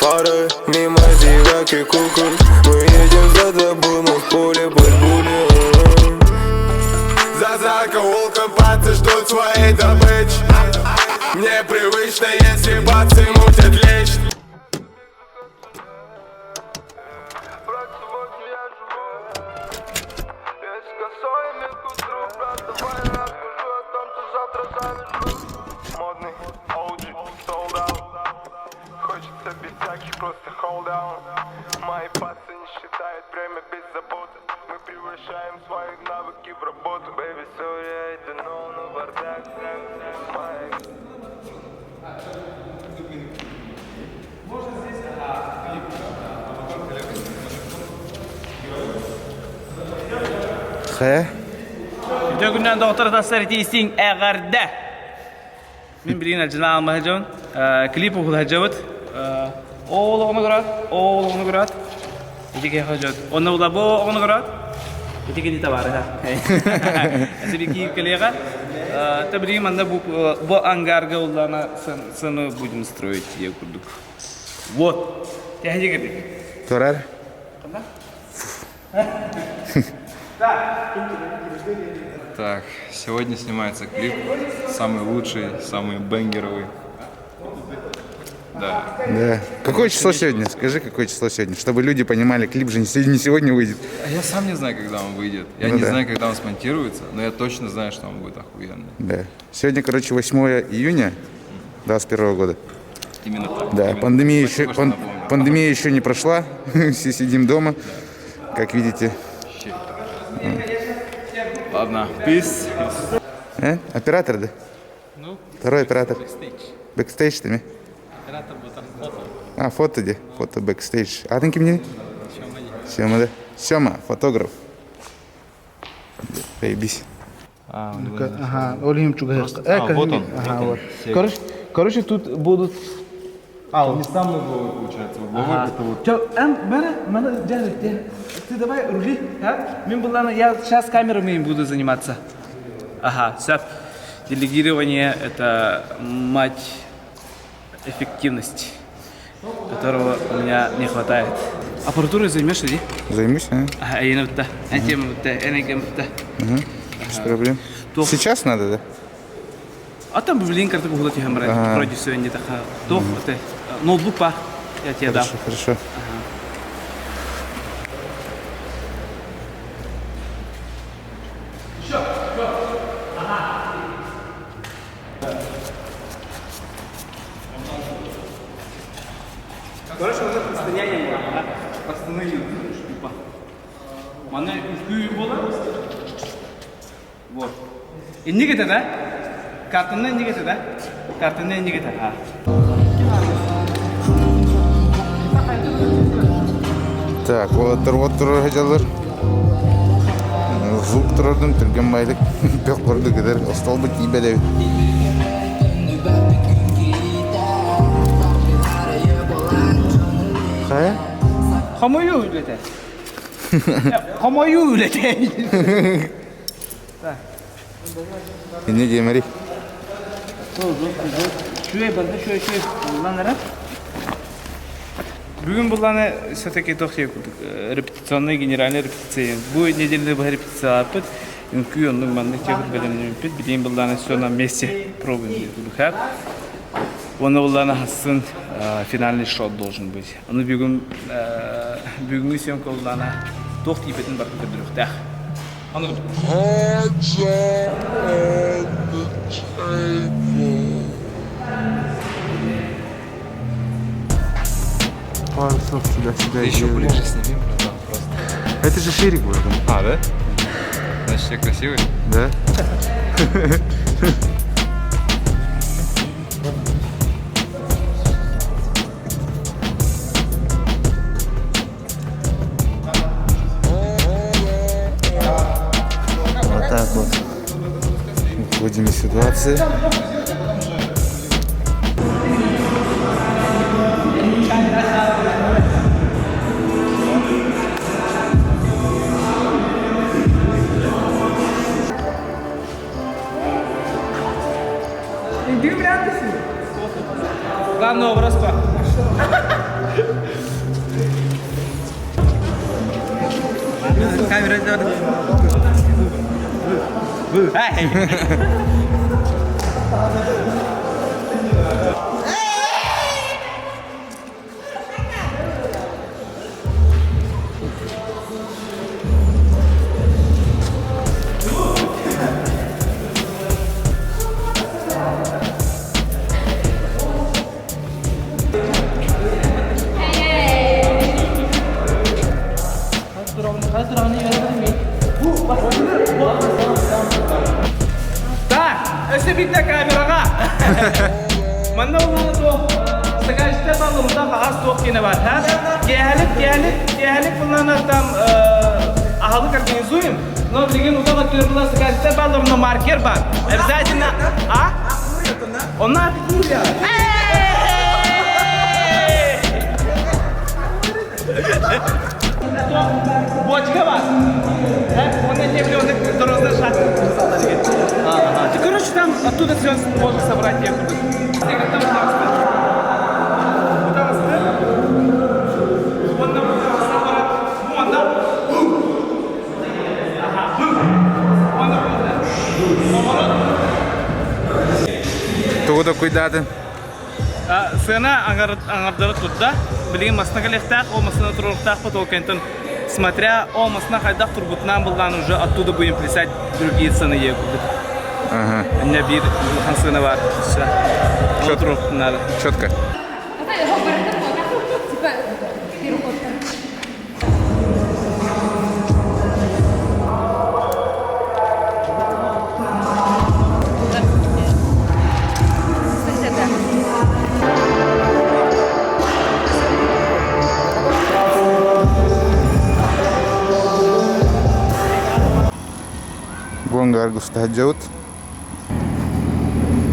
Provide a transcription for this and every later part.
Фары, мимо зевак и кукол. Мы едем за тобой, мы в поле под пули. За закоулком пацы ждут своей добычи. Мне привычно, если пацы мутят лечь. Брат, сегодня я живу. Я с косой к утру, брат, давай я расскажу о том, что завтра завяжу. Модный OG, sold out. Хочется без всяких, просто hold down. Мои пацы не считают время без заботы. Мы превращаем свои навыки в работу. Baby, sorry, I don't know, но бардак. Мои Хэ. Үтө күнүнэн доҕоттор атастар итии-истиҥ эҕэрдэ! Мин билигин Альдьина Алмаһы дьон клип уһулаһдьабыт. Ол оҕону көрөөт, ол оҕону көрөөт. Ити киһи дьон. Онно була бу оҕону көрөөт. Ити кини табаарыһа. Эсиби киир кэлиэҕэ. Та билигин манна бу бу ангарга уллана сцену будем строить я курдук. Вот. Тэһи кирдик. Турар. Так, сегодня снимается клип, самый лучший, самый бенгеровый. Да. Да. Какое число сегодня? Скажи, какое число сегодня, чтобы люди понимали, клип же не сегодня выйдет. А я сам не знаю, когда он выйдет. Я Ну не да. знаю, когда он смонтируется, но я точно знаю, что он будет охуенный. Да. Сегодня, короче, 8 июня 2021 года. Именно так. Да, Именно. пандемия Спасибо, еще, что пан- напомнил. пандемия еще не прошла. Все сидим дома, как видите. Ладно, peace. Э? Оператор, да? Ну, Второй оператор. Бэкстейдж ты Оператор будет фото. А, фото где? Фото бэкстейдж. А ты ким Сема, да? Сема, фотограф. Заебись. Ага, ол чугай. А, вот он, Ага, вот он. вот. Короче, короче, тут будут А, не сам угловой получается. Угловой это вот. Чё, эм, мене, мене, дядя, дядя, ты давай рули, а? Мин буллана, я сейчас камерами буду заниматься. Ага, все. Делегирование – это мать эффективности, которого у меня не хватает. Аппаратурой займешься, иди? Займусь, а? Ага, я вот та, тема вот та, вот та. Без проблем. Тох. Сейчас надо, да? А там, блин, карта гуглать я вроде все не так. Тох, это ноутбук па, я тебе дам. Хорошо, хорошо. Короче, уже простыня не было. Простыны типа. Маны үскүү бола. Вот. Инник это, да? Картаны инник это, да? Картаны инник это. А. Так, вот вот турар Звук турардым, түрген байлык. Бек корду кедер. Остал бы тибе Хайа? Хомою үлете. Хомою үлете. Не демери. Шуй барды, шуй, шуй. Буллан ара. Бүгүн булланы все-таки тох репетиционный генеральный репетиция. Бу неделе бу репетиция апыт. Үҥкүү оннук маннык чехут бэлэмнэммиппит. Билигин булланы все на месте пробуем. Хап. Оны булланы хасын финальный шот должен быть. Аны бүгүн бүгүнкү съемка булланы тох тиипетин бартын көрдөрүөхтээх. Аны Пару слов сюда-сюда. Ты еще ближе сними, братан, просто. Это же ширик будет. А, да? Значит, я красивый? Да? Вот так вот. Выходим из ситуации. Главный образ па. Так, өссө биирдэ камераҕа. Манна улаана туох стаканчиктар баллымда хаҕас туох киэнэ бар. Киэһэлик, киэһэлик, киэһэлик буллана там аһылык организуем. Но билигин утах өттүгэр була стаканчиктар баллар, но маркер бар. Обязательно. А? Онно Бочка бар. Он эти он разрешат. Короче, там оттуда все можно собрать. Тугу да куйдаатын? Сыана аҥардара турда. Билигин массыына кэлиэхтээх, ол массыына туруохтаахпыт, ол кэнтэн смотря ол массыына хайдах турбутунан былаан уже оттуда будем плясать другие цены ей курдук. Ага. Иннэ биир улахан сыана баар. Все. Ол туруохпут надо. Четко. Типа, переход. Гонга Аргус зовут.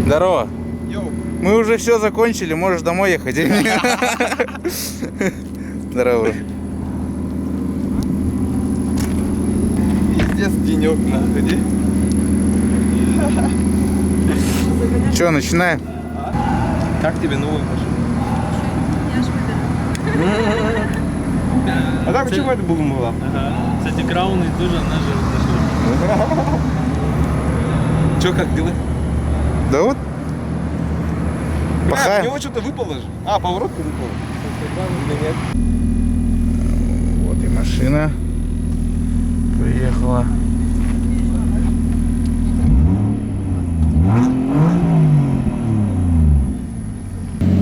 Здорово. Мы уже все закончили, можешь домой ехать. Здорово. Пиздец, денек нахуй. Че, начинаем? Как тебе новая машина? А так почему это было? Кстати, крауны тоже наши Че, как дела? Да вот. Бля, у Пахаем. него что-то выпало же. А, поворотка выпала. Или нет? Вот и машина приехала.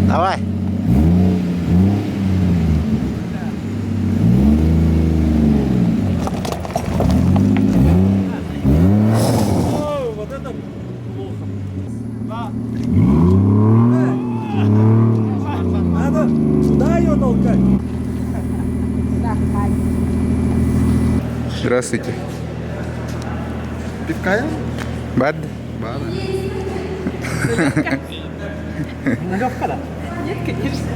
Давай. Здравствуйте. Пивка? Бад? Нет, конечно.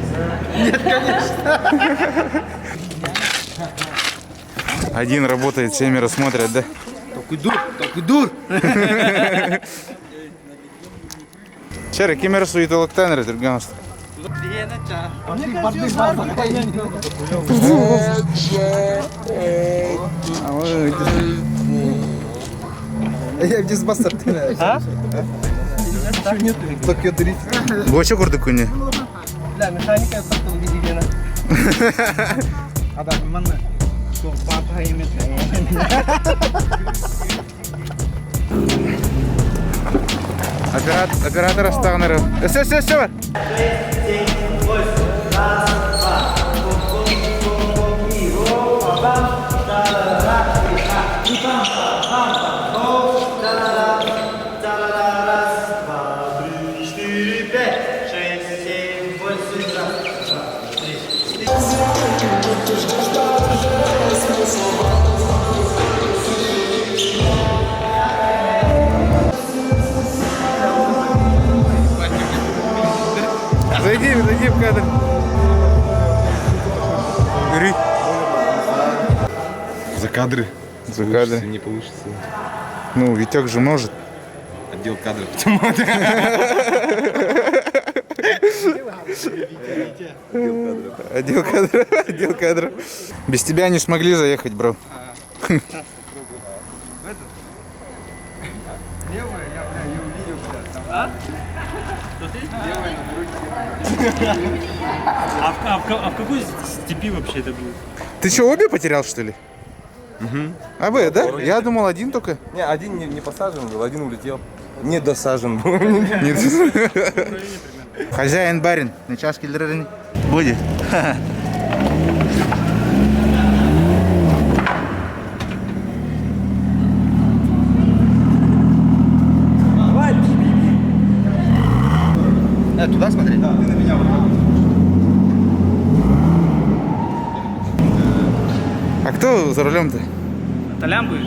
Один работает, семеро смотрят, да? Такой дур, такой дур. Чера, кемер суетолоктан түрген Я без А? Токио дрифт. Боча курдук күнү. Бля, механика Адам, манна. Папа имет. Оператор, оператор астағынары. Все, все, все бар. Зайди, зайди в кадр. Бери. За кадры. За кадры. Не получится. Ну, Витек же может. Отдел кадров. Отдел кадров. Отдел кадров. Без тебя не смогли заехать, бро. А в, а в, а в какой степи вообще это будет? Ты что, обе потерял, что ли? А вы, да? Я думал, один только. Не, один не, не посажен был, один улетел. Не досажен был. Нет. Хозяин барин. На чашке Будет. Туда смотреть? Да, ты на меня вот так. А кто за рулем-то? Толян будет?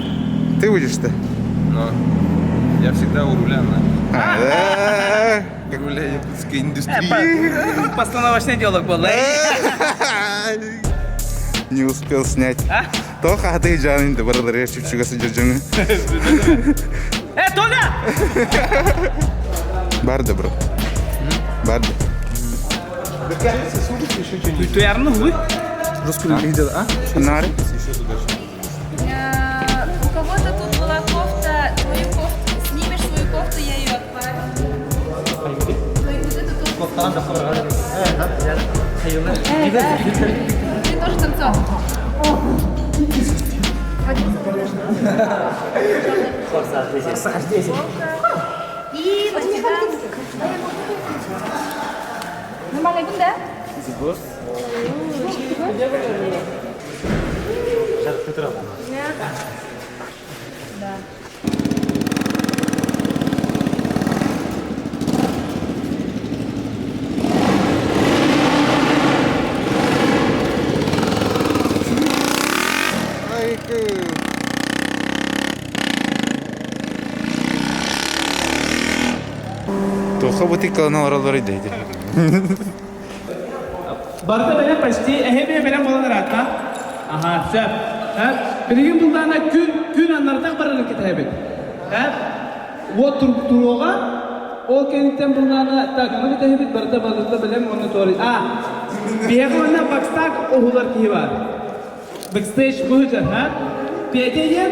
Ты будешь-то? Но я всегда у руля, на. А, да. Руля якутской индустрии. Постановочный диалог был. Не успел снять. А? Тоха ты жанын да баралар я чүпчүгө сыдыр Э, Толя! Бар да, бро. Бар да. Туярны хуй. Нары. У кого-то тут была кофта, твою кофту. Снимешь свою кофту, я ее отправлю. Твою вот эту тоже. Да. Ты тоже танцор. И на тебя. Нормально, да? Тоха бутикалана оралар иди. Барыта бэлэм почти эһэбиэ бэлэм буолан ыраатта. Аха, сөп. Билигин булдаана күн күн аннартах барарын кэтэһэбит. Вот туруоҕа ол кэнниттэн булдаана так аны кэтэһэбит барыта барыта бэлэм уонна туорай. А, биһиэхэ уонна бакстаг уһулар киһи бар. Бэкстейдж быһыта, а? Петя диэн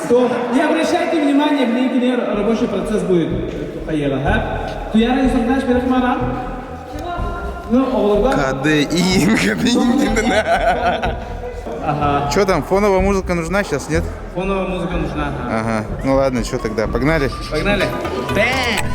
то не обращайте внимания, билигин рабочий процесс будет. Тухайева, а? Туяра Юсуфнаш Берахмара. Ну, оҕолорго. КДИ, Ага. Что там, фоновая музыка нужна сейчас, нет? Фоновая музыка нужна. Ага. Ага. Ну ладно, что тогда, погнали. Погнали. Бэм!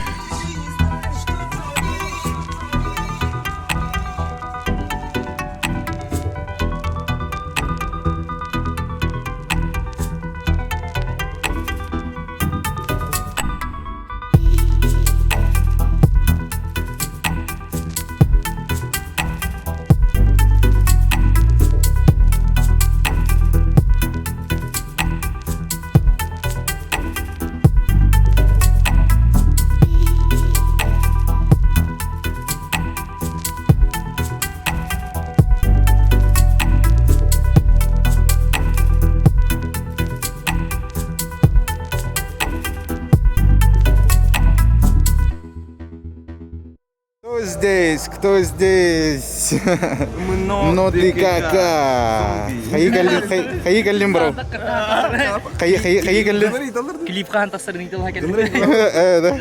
Кто здесь? Кто здесь? Ну ты кака. Хаи галлим, бро. Хаи хаи хаи галлим. Клип хаһан тахсар Да.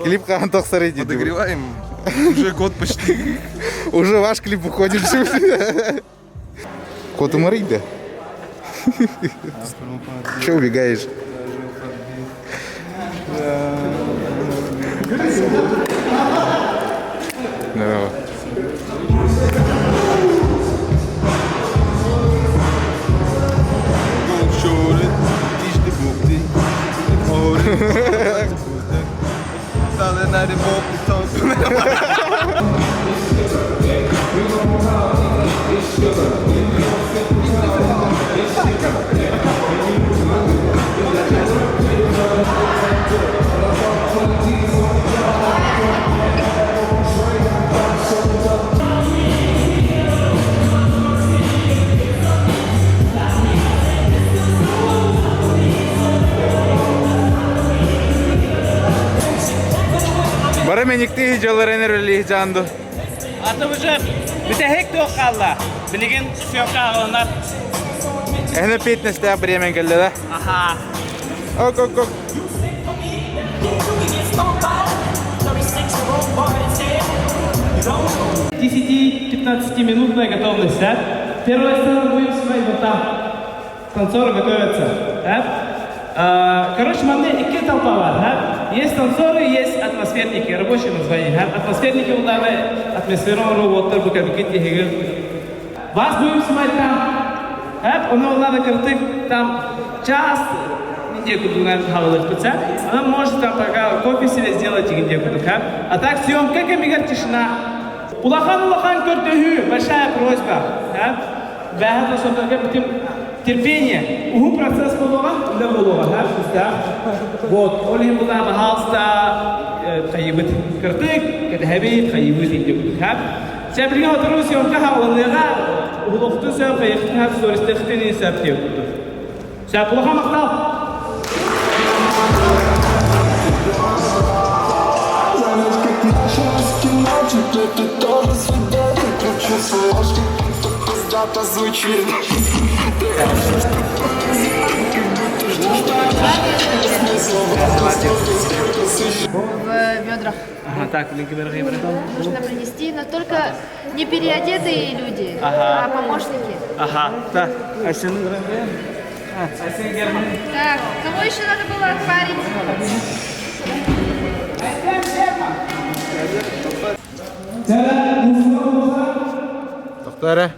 Клип хаһан тахсар иди. Подогреваем. Уже год почти. Уже ваш клип уходит. Кот уморить, да? Че убегаешь? Здорово. Бары меникти жалар энер жанду. Аты уже бүтэһик туох хаалла. Билигин съемка аҕаланар. Эне фитнесте бремен келди да. Аха. Ок, ок, ок. 10-15-минутная готовность, да? Первая сцена будем снимать вот там. Танцоры готовятся, да? Короче, манна икки толпа бар, да? Есть танцоры, есть атмосферники, рабочее название, да? Атмосферники удары, атмосферу роботтар бу Вас будем снимать там. Эп, ону надо кыртык там час неделю хаалыахпыт Она может там пока кофе себе сделать где А так съемка кэмигэр тишина. Улахан улахан көрдөһүү, большая просьба. Бэһэ сотога бүтүн терпение. Уһун процесс буолуоҕа, үлэ буолуоҕа, да, Вот, ол иһин була пожалуйста, хайыбыт кыртык, кэтэһэбит, хайыбыт индибут, Чэ, билигин сотору съемка хаалыныаҕа, уһулуохтун сөп, хайыахтын сөп, стористыахтын сөп диэн курдук. Сөп, улахан махтал! В ведрах. Ага, так, Нужно принести, но только не переодетые люди, Ага. а помощники. Ага, так. Айсен Айсен Герман. Так, кого еще надо было отпарить? Тохтоо.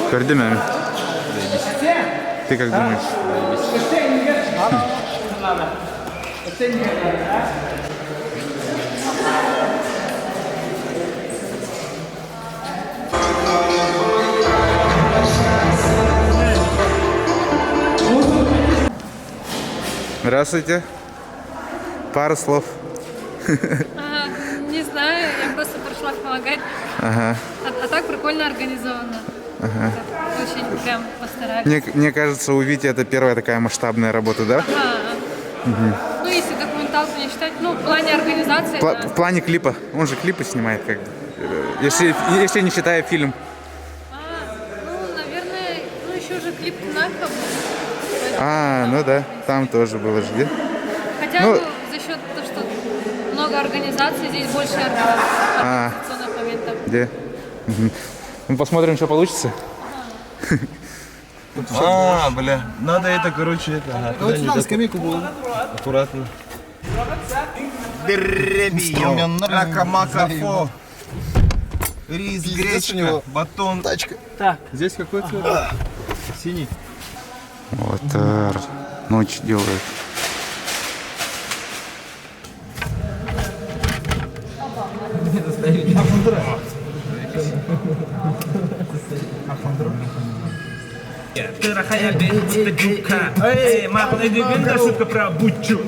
Көрдүм эми. Ты как думаешь? Здравствуйте. Пару слов. А, не знаю, я просто пришла помогать. Ага. А так прикольно организовано. Ага. Очень прям постарались. Мне кажется, у Вити это первая такая масштабная работа, да? Ага. Угу. Ну, если документалку не считать, ну, в плане организации, да. В плане клипа. Он же клипы снимает как бы. Если не считая фильм. А, ну, наверное, ну, еще же клип Кнака был. А, ну да, там тоже было же, где? Хотя, ну, за счет того, что много организаций, здесь больше организационных моментов. Где? Угу. Ну, посмотрим, что получится. А, бля, надо это, короче, это. Ага, Вот сюда скамейку было. Аккуратно. Ракамакафо. Рис, гречка, батон. Тачка. Так. Здесь какой цвет? Синий. Вот, ночь делают. Шутка про бучу.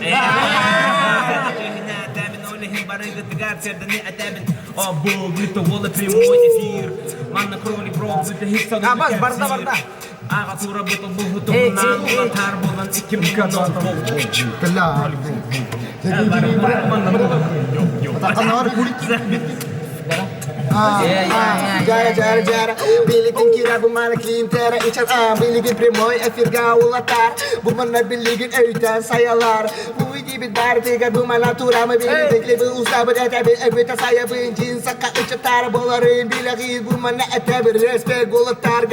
Джара, джара, джара, билигин кира бумана клинтера ичар билигин прямой эфирга улатар бумана билигин өйтен саялар бу бардыга бумана турамы билигин клибы усабы этәби эбита саябын жинсакка ичатар боларын билигин бумана этәби респект болатар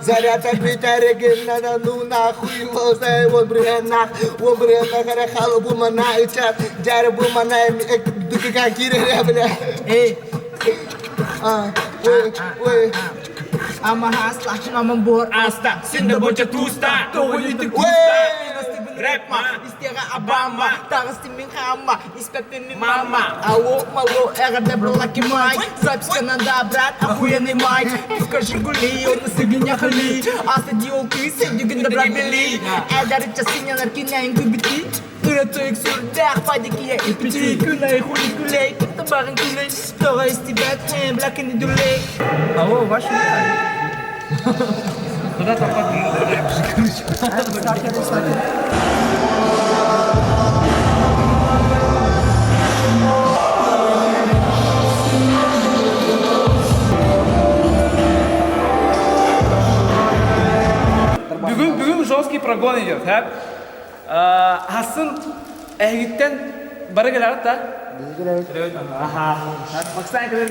заряд бүтерегин нада ну нахуй лозай он бренах он бренах харахал бумана ичат джара бумана дука кире бля Эй, ой, ой. I'm a hustler, I'm on board, asta. Синда боча туста, то ты Ой! рэп ма Истиэҕэ Обама Таҕыстым мин хаама Испэппин мин мама Алло, мало, эҕэрдэ Lucky Mike Записка да, брат, охуенный Майк Пивка Жигули, он на хали Аса диол кыыс, өйдүгүн да брат били Эдэр часынялар кинэйин күбүти Ырытык сүрдээх падикия ипити Күнэй хули күлэй, табағын күлэй Тоҕо истибэт, блакини дүлэй Алло, ваш Куда там Бүгүн бүгүн жесткий прогон идет, һэ? Хасын эһигиттэн бары кэлэрит да? Аха. Максан кэлэр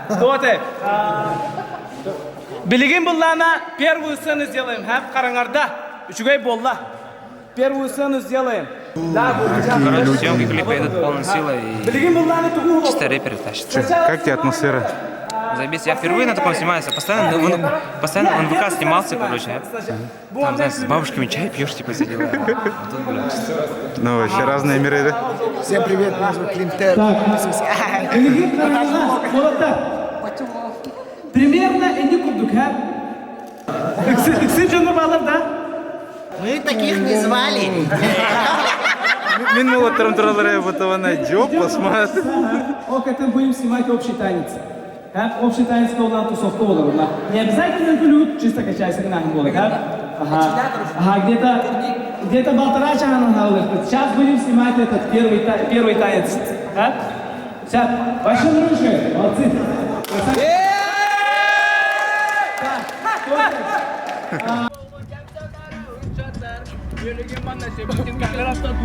Вот Билигин буллана первую сцену сделаем, һэ? Хараҥарда. Үчүгэй буолла. Первую сцену сделаем. Да, Короче, съемки клипа идут полной силой и чисто рэперы тащат. Как тебе атмосфера? Заебись, я впервые на таком снимаюсь, а постоянно, ну, постоянно в НВК снимался, короче. Там, знаешь, с бабушками чай пьешь, типа, все дела. А тут, бля, Ну, вообще разные миры, да? Всем привет, меня зовут Клинтер. Примерно инди курдук, һэ? Икси дьону балар да? Мы таких не звали. Мин молоттарым туралары бутавана жоп басмат. Ок, это будем снимать общий танец. Һэ? Общий танец колдан тусовка olur. Не обязательно плют, чисто качайся на болар, һэ? Ага. Ага, где-то где-то полтора часа надо. Сейчас будем снимать этот первый, первый танец. Һэ? Сейчас. Большие ручки. Молодцы. Красавцы.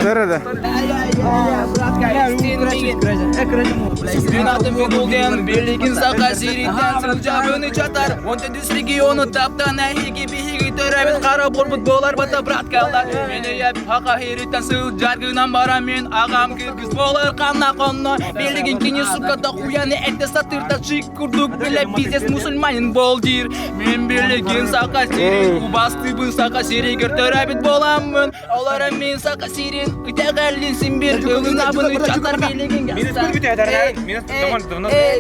Да-да-да. Билигин саха сириттэн сылдьабын ычатар Онтон үс региону таптан эһиги биһиги төрөбүт хара буолбут буолар бата браткалар Мин ийэм хаха хириттэн сылдьар гынан баран мин аҕам кыргыз буолар ханна хонно Билигин кини сука дохуяны этэ сатыыр тачик курдук билэ пиздец мусульманин бол диир Мин билигин саха сирин убастыыбын саха сиригэр төрөбүт буоламмын Олора мин саха сирин итэҕэлин син бир ылынабын ыччаттар билигин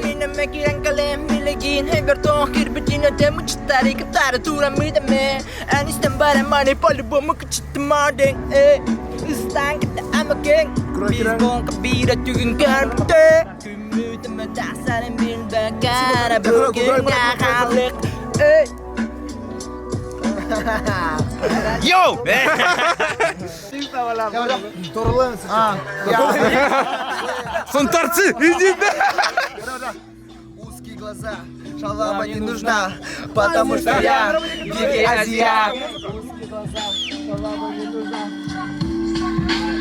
Минеме кирен калем билигин Хебертон кирбитин өтем учтары кыптары турамыдаме Анистен бараманы по-любому кычыттымадың Ыстан кытта амакең Biz бонка бира түгін көрбүтө Күмүтүмө тахсарын билбе кара бүгүн халық Эй Йоу! Сунтарцы, иди да! Узкие глаза, шалава не нужна, потому что я дикий азиат. Узкие глаза, шалава не нужна.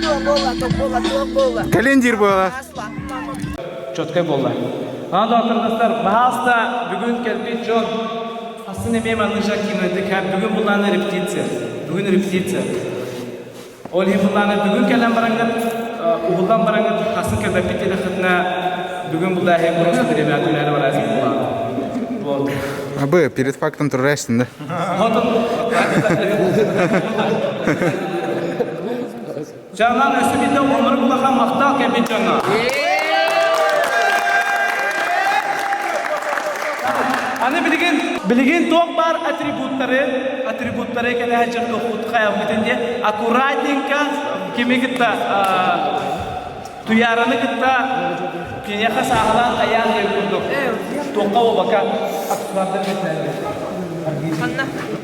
То было, то было, то было. Календир было. Четкой болды. Ана доктор, баһаста бүгүн кэлбит дьон асын эмиэ манныжа кинодик һәм бүгүн булланы репетиция. Бүгүн репетиция. Ол иһин булланы бүгүн кэлэн бараҥҥыт, уһуллан бараҥҥыт хасын кэлбэппит диэтэххитинэ бүгүн булла эһэ просто ребята үлэни барасың булланы. Вот. А бы перед фактом туррастин, да? Вот он. Жаннан өссө биирдэ оннук улахан махтал кэлбит дьоҥҥо. Аны билигин билигин туох баар атрибуттары атрибуттары кэлэһэ дьон хайабытын диye аккуратненько кими кытта туяраны кытта киниэхэ сааһылаан хайаан диэн курдук туохха буолбакка аксессуардар кэтэллэр.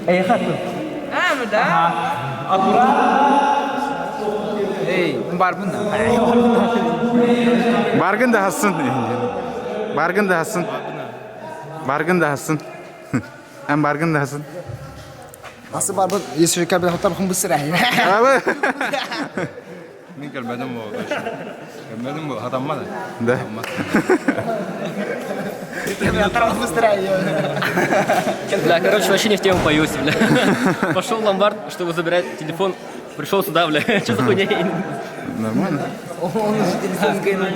Эйиэхэ атын. А, ну да. Аккурат. Эй, барбын да. Баргын да хасын. Баргын да хасын. Баргын да хасын. Эн баргын да хасын. Асы барбын, если кабел хатар хум быстрее. Абы. Мин кэлбэтим бу. Кэлбэтим бу. Хатаммады. Да. Бля, короче, вообще не в тему появился, бля. Пошел в ломбард, чтобы забирать телефон, пришел сюда, бля. Что за хуйня? Нормально. Он уже телефон кинул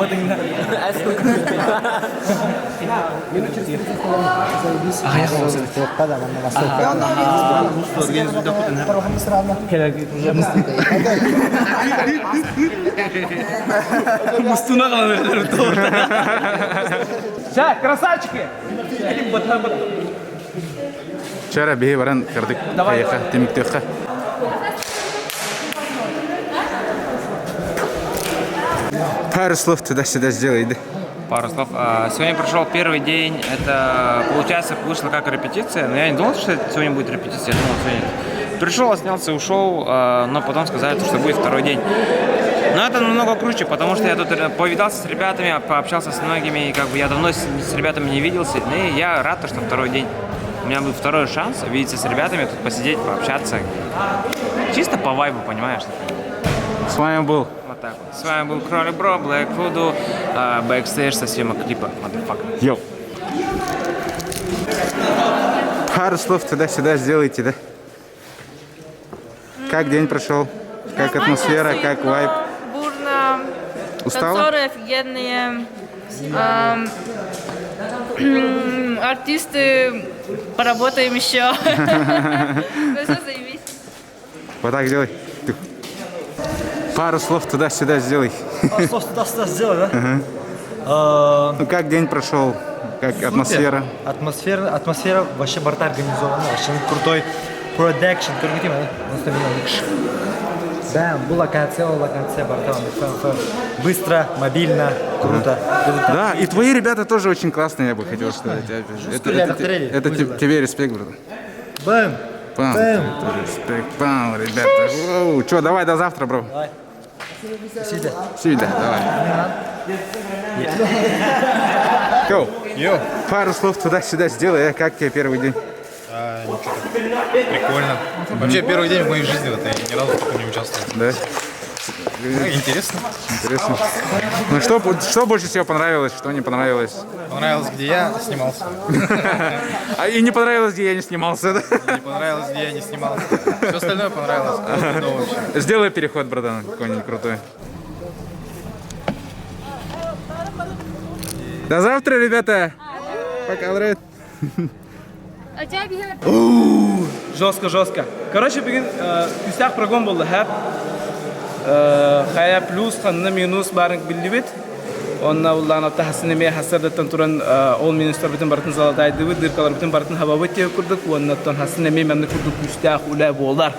Мустуна Сейчас, красавчики! Вчера биһи баран кырдык кайыха, тимиктиэххэ. Пару слов туда-сюда сделай, да? Пару слов. Сегодня прошел первый день. Это, получается, вышло как репетиция. Но я не думал, что сегодня будет репетиция. Я думал, сегодня пришел, снялся, ушел, но потом сказали, что будет второй день. Но это намного круче, потому что я тут повидался с ребятами, пообщался с многими, и как бы я давно с ребятами не виделся, ну и я рад, что второй день. У меня будет второй шанс увидеться с ребятами, тут посидеть, пообщаться. Чисто по вайбу, понимаешь? С вами был Вот так вот. С вами был Кролик Бро, Black Voodoo, бэкстейдж со съемок клипа. Motherfucker. Йоу. Пару слов туда-сюда сделайте, да? Как день прошел? Как атмосфера, как вайб? Бурно. Устала? Танцоры офигенные. Артисты, поработаем еще. Ну все, заебись. Вот так сделай. Ты. Пару слов туда-сюда сделай. Пару слов туда-сюда сделай, да? Ага. Ну как день прошел? Как атмосфера? Атмосфера, атмосфера вообще барыта организована, вообще крутой продакшн. Бэм, бу локация, локация, барыта, быстро, мобильно, круто. Да, и твои ребята тоже очень классные, я бы хотел сказать. Это, это, это, это тебе респект, брат. Бэм! Бам! Бэм. Респект, бам, ребята. Че, давай до завтра, бро. Давай. Сида. Сида, давай. Йоу. Йоу. Пару слов туда-сюда сделай, а? Как тебе первый день? А, прикольно. Вообще первый день в моей жизни, вот я ни разу в таком не участвовал. Да? Ну, интересно. Интересно. Ну что, что больше всего понравилось, что не понравилось? Понравилось, где я снимался. А и не понравилось, где я не снимался, да? Не понравилось, где я не снимался. Все остальное понравилось. Сделай переход, братан, какой-нибудь крутой. До завтра, ребята! Пока, брат. Жестко, жестко. Короче, бүгүн күүстээх прогон буолла сөп. Хайа плюс, ханна минус баарын биллибит. Онно буоллаҕына таһасын эмиэ сарсыардаттан туран ол минустарбытын барытын залатайдыбыт, дыркаларбытын барытын хабабыт диэн курдук, уоннаттан хасын эмиэ манна курдук күүстээх үлэ буолар.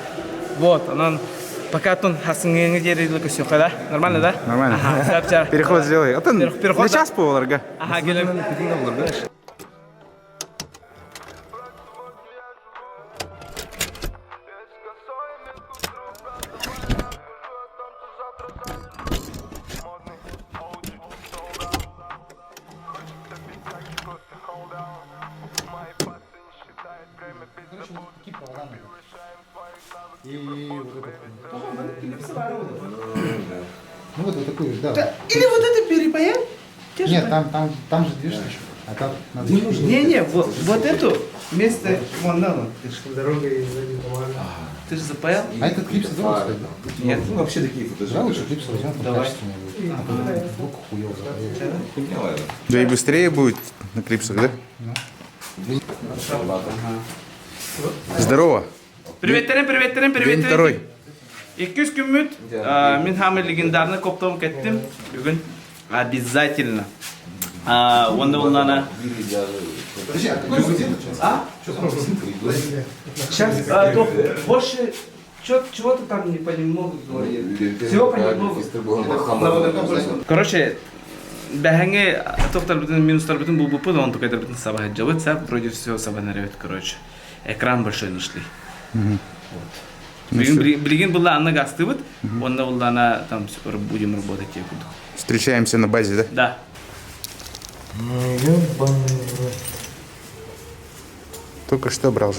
Вот, онон пока тун хасыңыңы диэри көсүөххэ да? Нормально, да? Нормально. Ага, Переход сделай. А то Переход, на час буоларга. Ага, келем. Ну вот, вот такую, да. Или вот это перепаять? Нет, там, там, там же движ еще. А там надо... Не-не, вот, вот эту вместо... Вон, на, вон. Ты же дорога и сзади Ты же запаял? А этот клипс дома стоит, да? Нет. Ну, вообще такие фотографии. Да, лучше клипсы возьмем, там качественнее будет. А то звук хуёво запаял. Да и быстрее будет на клипсах, да? Здорово. Приветтерин, приветтерин, приветтерин. День второй. Иккис күммүт. Мин саамай легендарный коптом кэттим. Бүгүн обязательно. Онда буоллаҕына. Подожди, а какой сейчас? А? Сейчас, то больше чего-то там не понемногу говорит. Всего понемногу. Короче, бэҕэһээҥҥи туохтарбытын, минустарбытын булбуппут, онтукайдарбытын саба сылдьабыт, сөп, вроде все саба короче. Экран большой нашли. Вот. Билигин буоллаҕына гастыбыт, онно буоллаҕына там будем работать. Встречаемся на базе, да? Да. Только что брал же.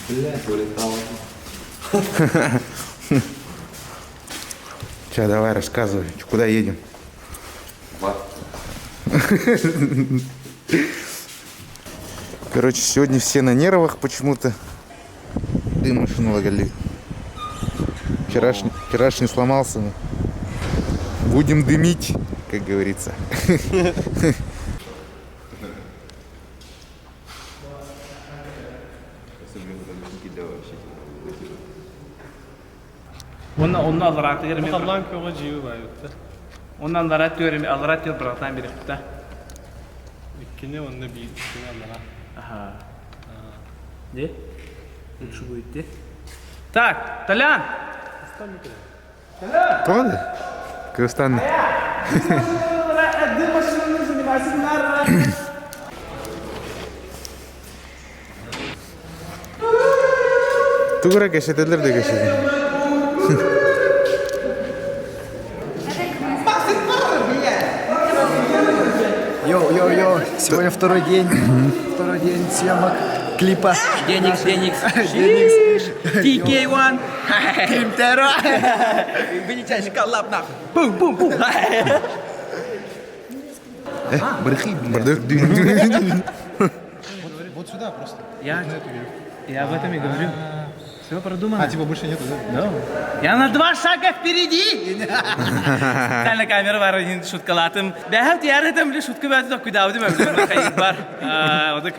Блять, вылетало. Че, давай рассказывай, куда едем? Короче, сегодня все на нервах почему-то. Дым машину лагали. Вчерашний, вчерашний сломался. Но будем дымить, как говорится. Онно онно аллараатыгар эмиэ Халлаан көҕө дьиби баайбыттар. Онно аллараа түөр эмиэ аллараа түөр быраҕатаан биэриэхпит Иккини уонна биир иккини аллараа. Аха. Де? Лучше будет де? Так, Толян! Толя? Кыргызстан. Тугура кэсэтэллэр да кэсэтэллэр. Йоу-йоу-йоу, сегодня второй день, второй день съемок клипа. Деникс, Деникс. Деникс. TK1. Кримтеро. Величайший коллаб нахуй. Бум-бум-бум. Вот сюда просто. Я, я об этом и говорю. Все продумано. А, типа больше нету, да? Да. Я на два шага впереди! Специально камера бар, один шуткалатым. Бәһәп тиярытым, бile шутка бәтү кудаудым, әбілем бар. Одык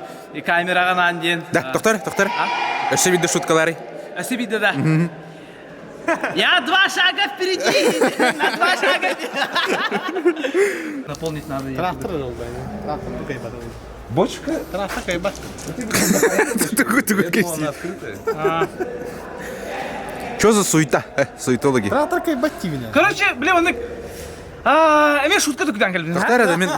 камераға нан ден. Да, доктор, доктор. Өссө бидде шуткалары. Өссө бидде да. Я два шага впереди! На два шага! Наполнить надо. Трактор Трактор Бочка? Трактор кайбат. Тугу Что за суета? Суетологи. Трактор кайбат меня. Короче, блин, он Эме шутка түкдан келдим. Тоқтар это мен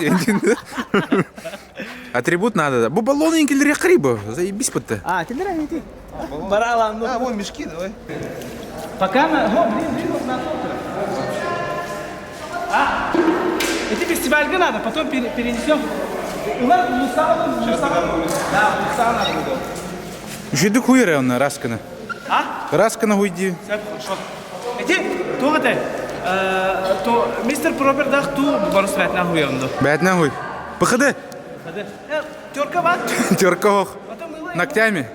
Атрибут надо. да. Бу баллоны инкелер якрибу. Заебись будто. А, телер айти. Баралам. А, вон мешки, давай. Пока на... О, блин, блин, вот на А, эти фестивальга надо, потом перенесем. Улар Лусана, Лусана. Да, Лусана надо будет. Жиды хуйра он раскана. А? Раскана хуйди. Все, хорошо. Эти, то это, то мистер Пропер дах ту барус бәтнә хуйонду. Бәтнә хуй. Пхд. Терка бар. Терка ох. Ногтями.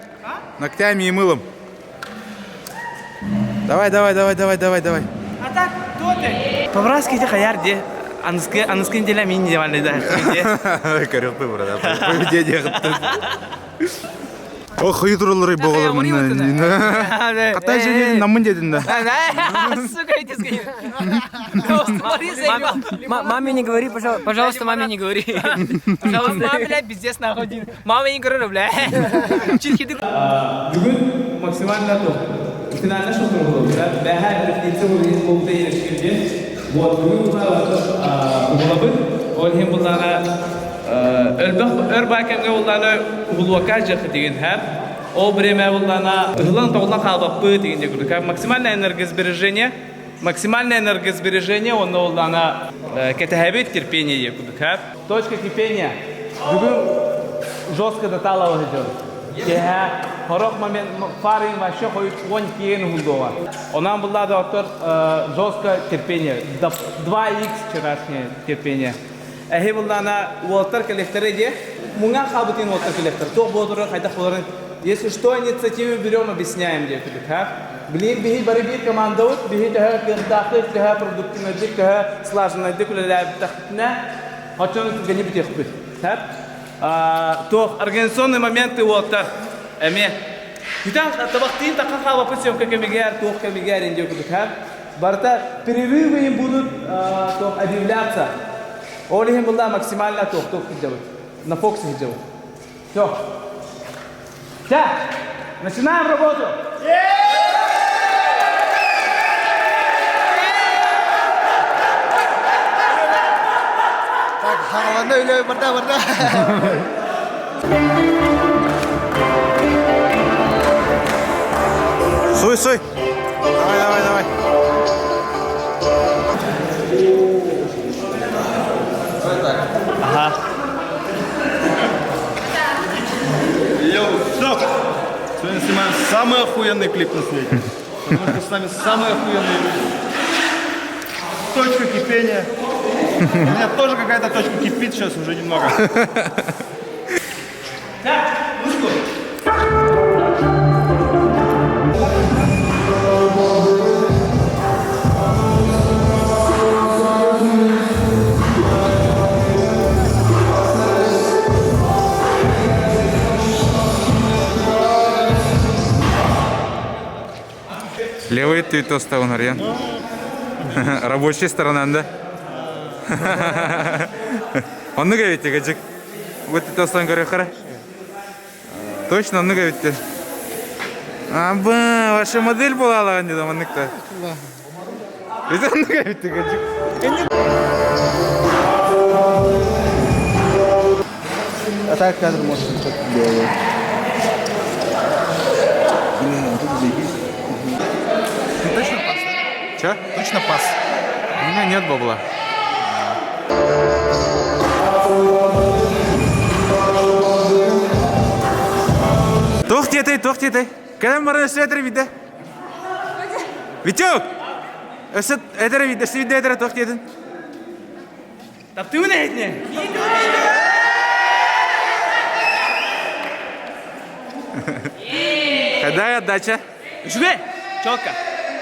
Ногтями и мылом. Давай, давай, давай, давай, давай, давай. А так, то ты. По-братски ты хаяр де. Аныскы, аныскы неделя мин не да. Көрөк брат. Поведение Ох, хуйдурулары боголор мында. Катай жерден намын дедин да. Сука, иди скажи. Маме не говори, пожалуйста, пожалуйста, маме не говори. Пожалуйста, мама, бля, пиздец нахуй. Мама не говорю, бля. Чирхиды. Бүгүн максимально то. Финальный шутка был, да? Бәһә рефлекция булды ерişкирде. Вот бүгүн булабы. Ол хем буллана өлбөх өр бакемге буллана улуака жакы деген һәм ол время буллана ыһылан тоғлан халбаппы дегенде күрдүк. Максимальное энергосбережение максимальное энергосбережение онно буллана кетехебит терпение күрдүк. Точка кипения. Бүгүн жестко доталова идет. Кеһә хорох момент фарын вообще хоют он киен худова. Онан была доктор жестко терпение. 2х вчерашнее терпение. Эхи буллана уолтар коллекторы де. Муңа хабытын уолтар коллектор. То бодуры хайда холорын. Если что, инициативу берем, объясняем, где ха. Блин, биһи бары бир команда вот, биһи төһө кырдаахты, төһө продуктивный, төһө слаженный, күлеләб тахтына. Хочон гани битехпит. Ха? То организационные моменты уолтар. Эме. Күтән табактын такка халапы съемка кемигер, туох кемигер инде күдүк, ха? Барта перерывы им будут то объявляться. Олихим была максимально туох туох делать. На фокусе делать. Все. Так, начинаем работу. Так, хагалана үлө барда барда. Суй, суй. Давай, давай, давай. Ага. Йоу, стоп! Сегодня снимаем самый охуенный клип на свете. Потому что с нами самые охуенные люди. Точка кипения. У меня тоже какая-то точка кипит сейчас уже немного. Так, өттүй тостабын арыйан. Рабочая сторона, да? Оннук эбит кыдьык. Вот тостан көрөхөрө. Точно оннук эбит. Аба, ваша модель была алаган дедим оннукта. Это оннук эбит кыдьык. А так кадр может быть как белый. Блин, тут заебись. Ты точно пас, да? Че? Точно пас. У меня нет бабла. Туох диэтэй, туох диэтэй? Кэлэн баран өссө этэр виде. Витек! Өссө этэр виде, өссө виде этэр туох диэтин? Таптыыбын эһитини. Какая отдача? Үчүгэй! Четко.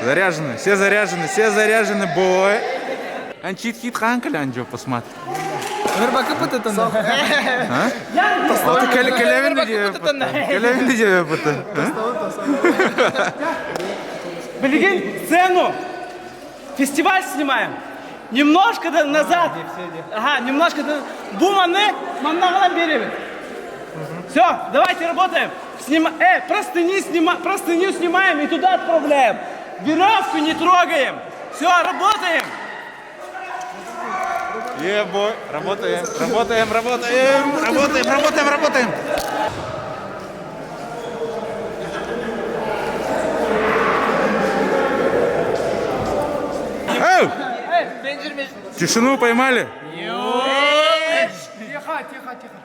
Заряжены, все заряжены, все заряжены, бой. Анчит хит ханкали, анджо, посмотри. А? Вот калявин Калявин видео Билигин сцену. Фестиваль снимаем. Немножко назад. Ага, немножко. Буманы маннаҕынан беребит. Все, давайте работаем. Снима... простыни, снима... простыню снимаем и туда отправляем. Веревку не трогаем. Все, работаем. Е-бой, работаем, работаем, работаем, работаем, работаем, работаем. Эй! Тишину поймали? Тихо, тихо, тихо.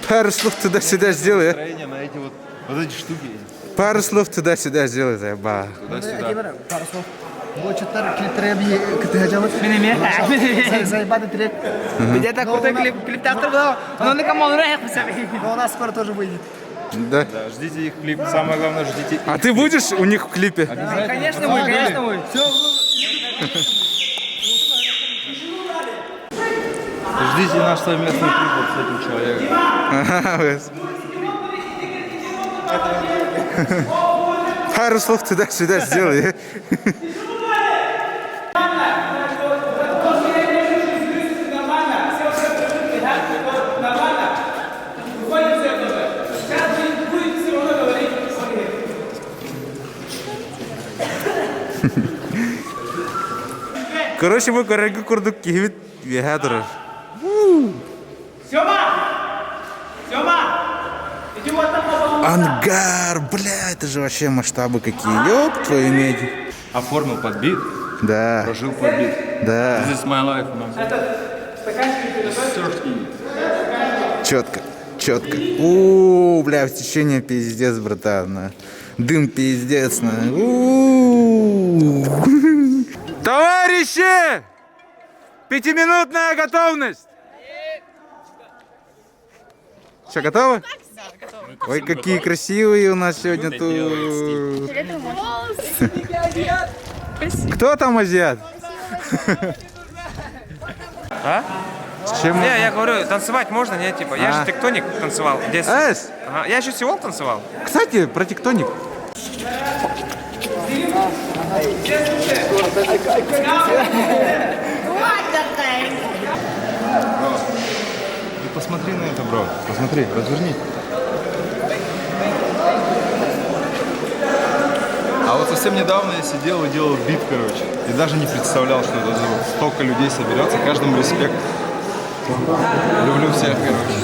Пару слов туда-сюда сделай. Настроение на эти вот, вот эти штуки. Пару слов туда-сюда сделай, заеба. Туда-сюда. Пару слов. Бочуттар клиптері кытыгажабыт. Заебатый трек. Где-то крутой клип, клип театр был. Но на кому он Но у нас скоро тоже выйдет. Да. Да, ждите их клип. Самое главное, ждите их. А ты будешь у них в клипе? Конечно будет, конечно будет. Ждите наш совместный клип вот с этим человеком. Ага, Пару слов туда-сюда сделай. Нормально. Выходим все тоже. Сейчас будет все равно говорить. Короче, бу көрөргө курдук киһибит үөһэ турар. Сема! Сема! Иди вот там на Ангар, бля, это же вообще масштабы какие. Ёб твою медь. Оформил под бит, Да, прожил под бит. да, This is my life, man. четко, четко. У, бля, в течение пиздец, братан. на. Дым пиздец, на. У. Товарищи! Пятиминутная готовность! Все, готовы? Ой, какие красивые у нас сегодня тут. Кто там азиат? А? С чем? Не, я говорю, танцевать можно, нет, типа, я А. же тектоник танцевал в детстве. Эс! Ага, я еще Сеул танцевал. Кстати, про тектоник. Ты посмотри на это, бро. Посмотри, разверни. А вот совсем недавно я сидел и делал бит, короче. И даже не представлял, что это за- столько людей соберется. Каждому респект. Люблю всех, короче.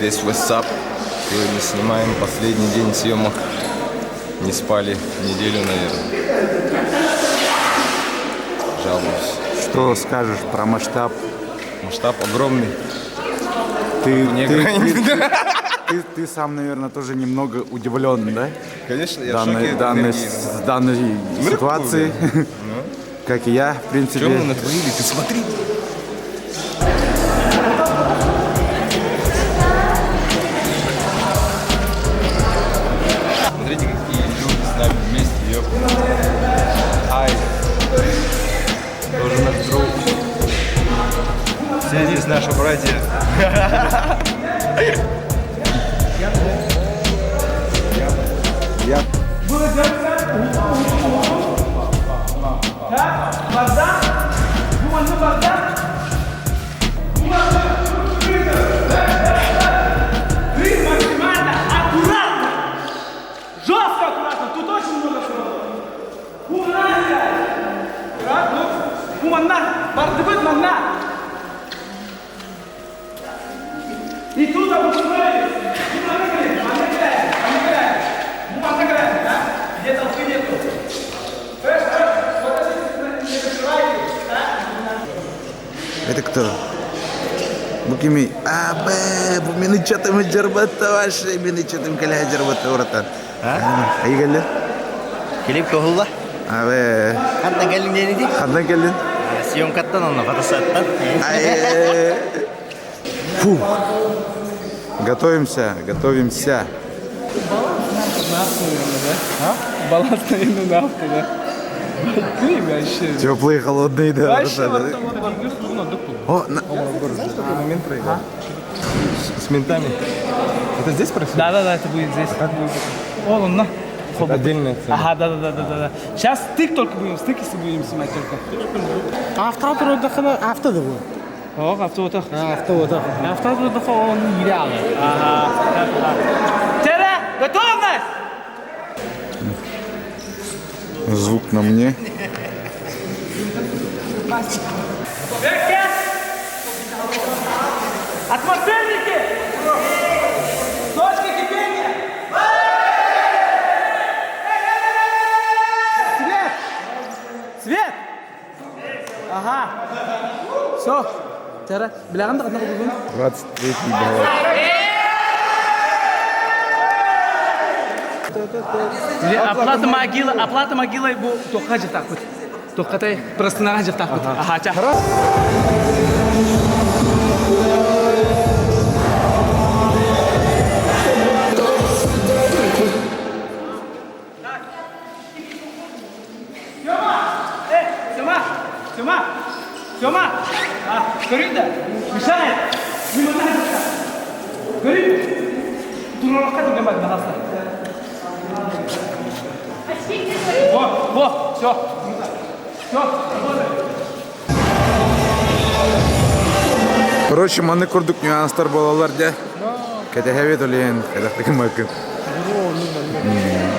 This what's up. Сегодня снимаем последний день съемок. Не спали неделю, наверное. Жалуюсь. Что скажешь про масштаб? Масштаб огромный. Ты, Вне ты, границ. ты, ты- ты сам, наверное, тоже немного удивлен, да? Конечно, я в Данной, шоке от данной, энергии. с данной Ну, ситуации. Как и я, в принципе. Что мы натворили? Ты смотри. Смотрите, какие люди с нами вместе, ёпта. Ай. Тоже наш друг. Все здесь Наши братья. Ты максимально аккуратно! Жестко аккуратно! Тут очень много всего. Куманна! Бардыбыт манна! И тут обустроились. Где толпы нету. Это кто? Бу кимий? А, Б, бу мин ыччатым дьарбатта вообще, мин ыччатым кэлэ дьарбатта братан. Айы кэллин? Клип туһулла. А, бе. Хантан кэллиҥ диэни Хантан кэллин? Съемкаттан онно фотосеттан. Фу. Готовимся, готовимся. Баланс, наверное, да? А? Баланс, наверное, на авто, да? Клип вообще. Теплые, холодные, да. Вообще, братан. О, на... Знаешь, такой момент проиграл? С ментами. Это здесь происходит? Да, да, да, это будет здесь. Как будет? О, он на. Это отдельная сцена. Ага, да, да, да, да, да, да. Сейчас стык только будем, стык если будем снимать только. Автоатор отдыхына авто да бу. О, авто отах. Авто отах. Автоатор отдыха он идеалы. Ага. Тера, готовность! Звук на мне. Атмосферники! Точка кипения! Свет! Свет! Ага. Все. Тера, билэҕин да ханна булгун? 23 балл. Оплата могилы, оплата могилы бу туохха дьахтаахпыт. Туоххатай простынаҕа дьахтаахпыт. Аха, ча. Сема! Э, Сема! Сема! Сема! А, көрүй да, мешает. Көрүй. Туророкка деген бар, пожалуйста. Во, во, все. Все, работает. Короче, маннык курдук нюанстар буолаллар дьэ. Кэтэһэбит олиэн, кэтэхтикин бакын.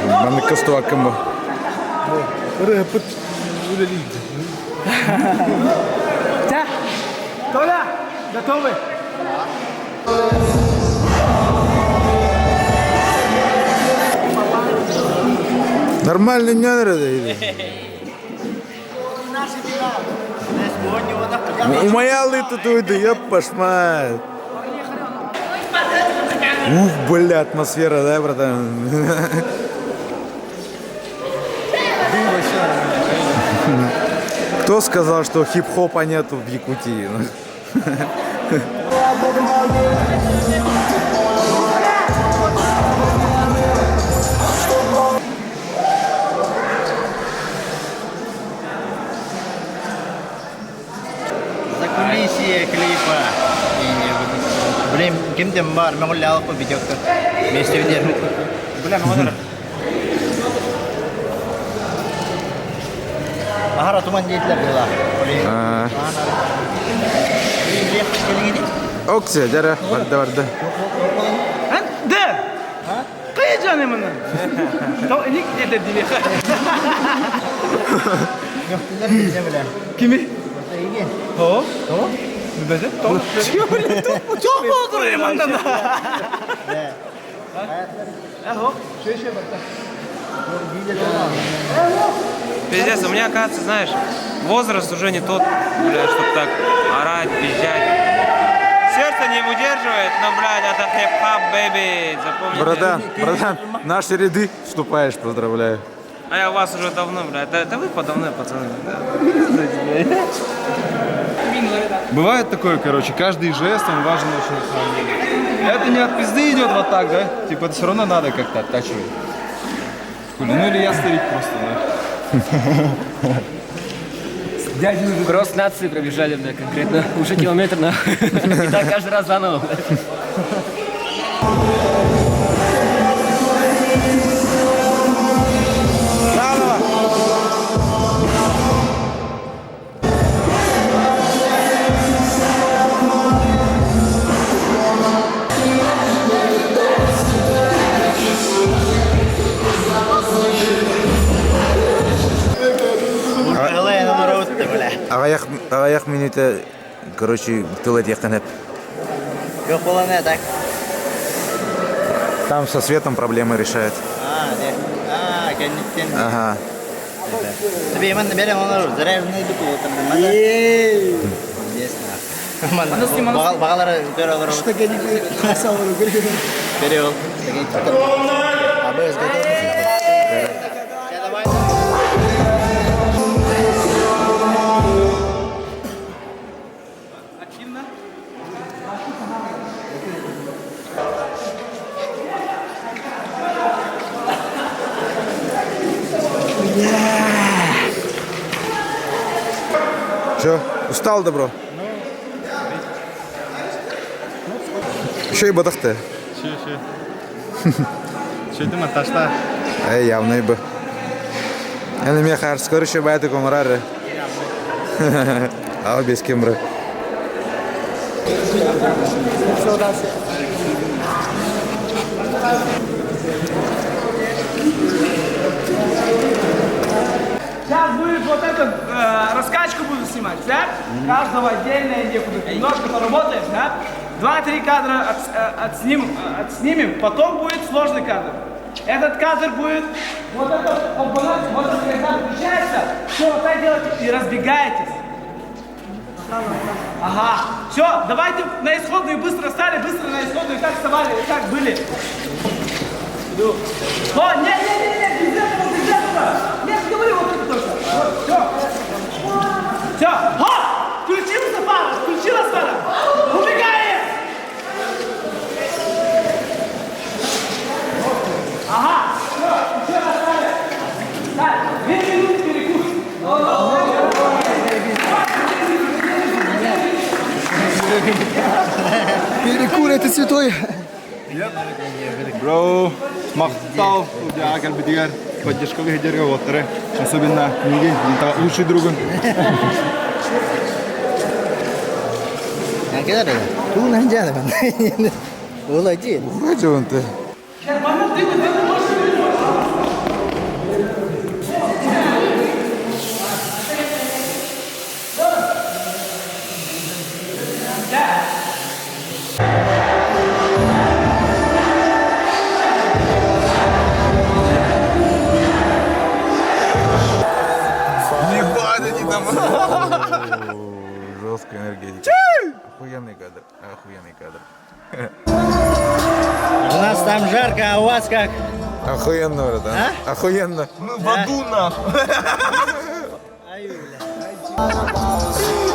Маннык көстүбаккын бу. Ырыһыппыт үлэлиир. Чэ, Толя, готовы? Нормально не надо. Умаялы тут уйду, ёппаш мать. Ух, бля, атмосфера, да, братан? Кто сказал, что хип-хопа нету в Якутии? Закулисье клипа. Блин, кимден бар, мен алып видеокта. Вместе видео. Бля, мен Аһара туман диэтилэр была. Оксия, дьэ, барда барда. Да! Кыйжаны мына. Ник это диме. Кими? О? О? Бөдө? Çok oldu mandan. Ахо, шеше барда. Пиздец, у меня, оказывается, знаешь, возраст уже не тот, бля, чтобы так орать, пизжать. Сердце не выдерживает, но, блядь, это хип-хоп, baby, запомните. Братан, братан, в наши ряды вступаешь, поздравляю. А я вас уже давно, бля, это вы подо мной, пацаны. Да. Бывает такое, короче, каждый жест, он важен очень на самом деле. Это не от пизды идет вот так, да? Типа это все равно надо как-то оттачивать. Хули, ну или я старик просто, да. Кросс нации пробежали, бля, конкретно. Уже километр, на. И так каждый раз заново, бля. Аҕыйах мүнүүтэ, короче, тыл этиэххин эп. Yok болан так. Там со светом проблемы решает. А, де. А, кэнниттэн. Ага. Тебе мен берем оны заряженный бит вот там. Бағалары көр олар. Что Перевел. Че, устал, добро? Еще и бадахты. Че, че. Че ты ташта? Эй, явно и бы. Я на меня харс, короче, байты комарары. А без кембры. Сейчас будет вот эту раскачку буду снимать, да? Каждого отдельно и некуда. Немножко поработаем, да? Два-три кадра отснимем, потом будет сложный кадр. Этот кадр будет, вот этот компонент, вот это когда включается, все, вот так делайте и разбегаетесь. Ага, все, давайте на исходную быстро стали, быстро на исходную, как вставали, как были. Иду. О, нет, нет, нет, нет, без этого, без этого. Нет, говори вот это только. Вот, все. Все, хоп! Включился фара, включилась фара. Убегаем! Ага, все, все расстали. Так, 2 минуты перекус. Перекур это святой. Бро, махтал, я кэлбитигэр поддержка дерге оттары. Особенно миигин, лучший другун. Кэлэр эрэ. Тугун жаны мен. Улай Вроде ты. Ебать, они там. Жесткая энергетика. Охуенный кадр. Охуенный кадр. У нас там жарко, а у вас как? Охуенно, братан. А? Охуенно. Мы в аду нахуй.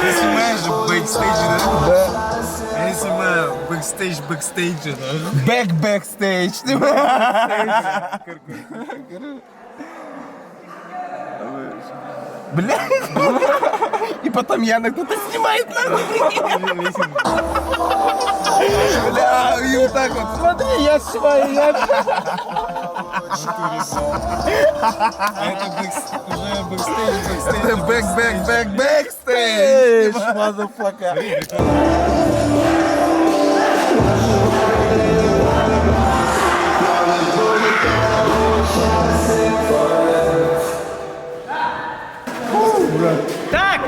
Ты снимаешь же бэкстейдж, да? Да. Я снимаю backstage, backstage, да. Back backstage. Бля. И потом Яна кто-то снимает нахуй. Бля, и вот так вот. Смотри, я снимаю, я А это уже backstage, backstage. Это back, back, back, backstage. Motherfucker. Так,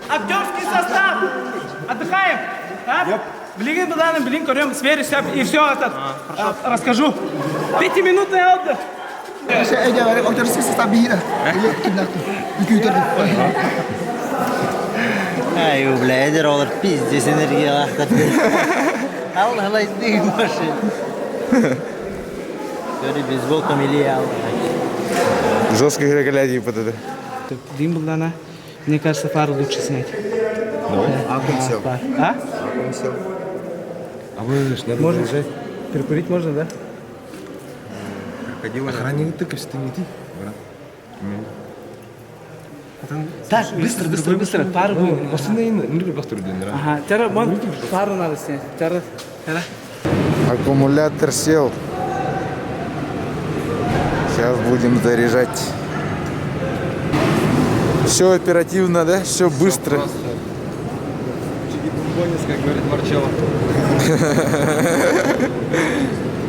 актерский состав. Отдыхаем. А? Билигин буданын билин көрөм, сверюсь и все этот расскажу. Пятиминутный отдых. Актерский состав бира. Ай, бля, эдэр олар пиздец энергиялаахтар. Алла лайдың машин. Көрі бейсболка мили Жестко игра вот это. Дым Булдана. Мне кажется, фару лучше снять. Давай. А А? А вы ж надо Можно? заряжать. Перекурить можно, да? Крокодила. Охранник ты, ты не ты, брат. Так, быстро, быстро, быстро. Пару. Ага, тара, вон, пару надо снять. Тара, тара. Аккумулятор сел. Сейчас будем заряжать. Все оперативно, да? Все быстро. Чики-бомбонис, как говорит Марчелло.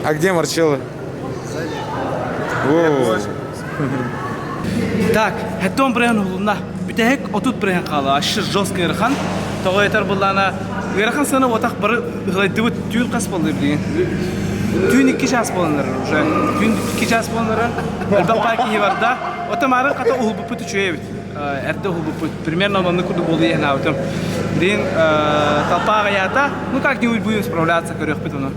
А где Марчелло? Воу. Так, хеттон брехан улунна. Бүтэһик 30 брехан хаала. Ашы жестко ыарахан. Тоҕо этэр буллана ыарахан сана отах бары ыһылайдыбыт түүн хас буолла билигин. Түүн 2 час буоланнар уже. Түүн 2 час буоланнар. Элбэх баа киһи барда. Ота марын хата уһулбуппут үчүгэй эбит. Эрдэ уһулбуппут. Примерно оннук курдук буолуо иһэн Билигин толпа аҕыйаата. Ну как-нибудь будем справляться, көрүөхпүт ону.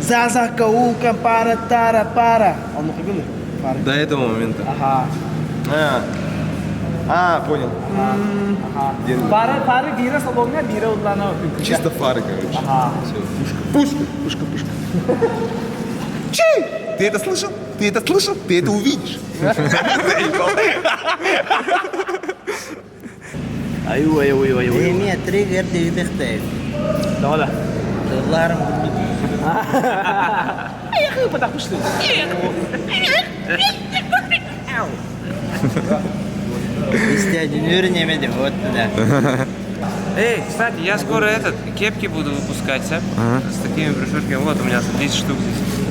За закоулком пара тара пара. Оннук было? До этого момента. Ага. А, а понял. Ага. Пара, пара бира салонга, бира удлана. Чисто фары, короче. Ага. Всё, пушка. Пушка, пушка, пушка. Чи! Ты это слышал? Ты это слышал? Ты это увидишь. ايوه ايوه ايوه ايوه هي триггер دي Да, Тылларым Эх, потому что. Истя неме деп вот да. Эй, кстати, я скоро этот, кепки буду выпускать, а? Ага. С такими брошюрками. Вот у меня 10 штук здесь.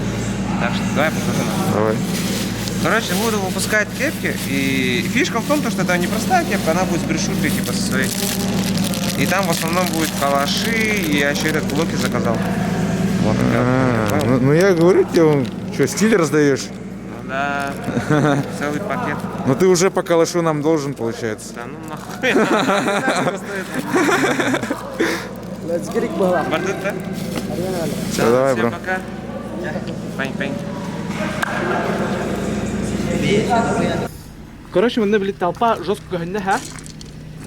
Так что давай покажу. Давай. Короче, буду выпускать кепки. И фишка в том, то, что это не простая кепка, она будет с брошюркой типа со своей. И там в основном будет калаши, и я еще этот блоки заказал. Вот, А, ну, ну я говорю тебе, он что, стиль раздаешь? Ну да, целый пакет. Ну ты уже по калашу нам должен, получается. Да ну нахуй. Let's get it, бала. Бардыт, да? Всё, давай, Всем бро. пока. Пань-пань. Короче, мы были толпа жестко көһүннэ ха.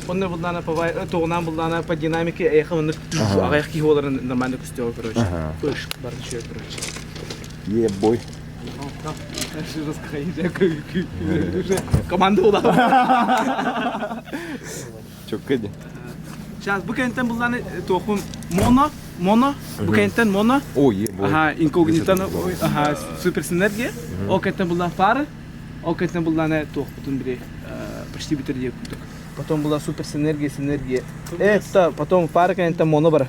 Онно буллана по тугунан буллана по динамике эйха онно Ага. аҕыйах киһи буоларын нормально көстүөҕэ короче. Ага. Ыш барды үчүгэй короче. Ебой. Жестко уже команда була. Че, Кэдди? Сейчас бу кэнтэн булланы туохун моно моно бу кэнтэн моно. О, ебой. Ага, инкогнито, ага, супер синергия. Ол кэнтэн буллан фары, ол кэнтэн булланы туохпутун бири почти бүтэр диye курдук. Потом была супер синергия, синергия. Это потом фары кэнтэн моно бар.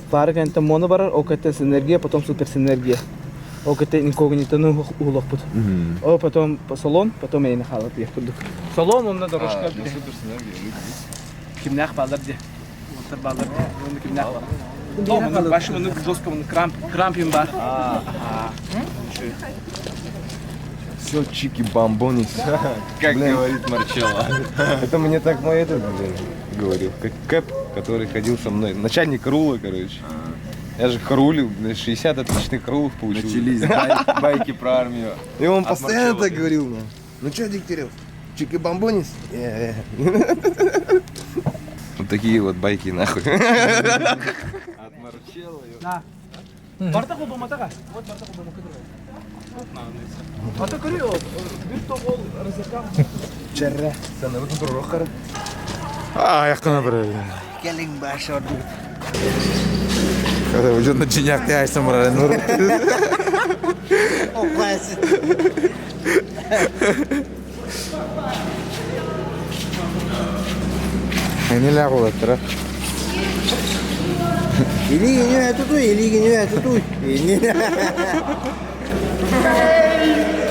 Фары кэнтэн моно бар, ол кэнтэн синергия, потом супер синергия. Ол кэнтэн инкогнитоны улохпут. О, потом по салон, потом я не халат диye курдук. Салон онна дорожка. Ну, супер синергия, люди есть. Кимнях балар де. Монтар балар де. Оны кимнях балар. О, мұны башы мұны жестко мұны крамп, крампин бар. Ага. Все чики-бамбонис, как говорит Марчелло. Это мне так мой этот, блин, говорил. Как Кэп, который ходил со мной. Начальник рула, короче. Я же караулил, блин, 60 отличных караулов получил. Начались бай- байки про армию. И он От постоянно Марчелло. так говорил мне. Ну что, Дегтярев, чики-бамбонис? Э-э. Вот такие вот байки, нахуй. От Марчелло. На. Барта холбоматаға. Вот барта холбоматаға. Ата көрү, бир тоғол рызыка. Черре. А, якына бір. Келин баш орду. Когда уйдет на чинях, ты айсам Опас. Не лягу, это. Или не тутуй, или не тутуй.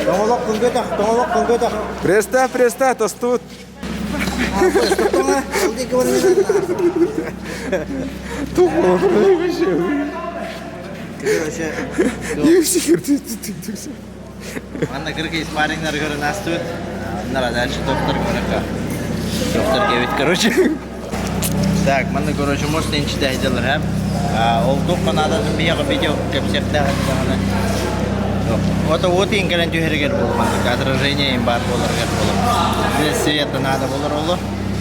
Тоңолок күнгө тоңолок күнгө Преста, преста, тостут. Тупо, вообще. И все Манна кыргыз париңнар көрө настует. Нара дальше доктор көрөкө. Доктор кебит, короче. Так, манна короче, может инчиде айдалар, ха? Ол туққа надо бияга видео кепсекте хатыгана. Ото вот инкелен түһергер болу манна отражение им бар болар болу. Без света надо болар олу.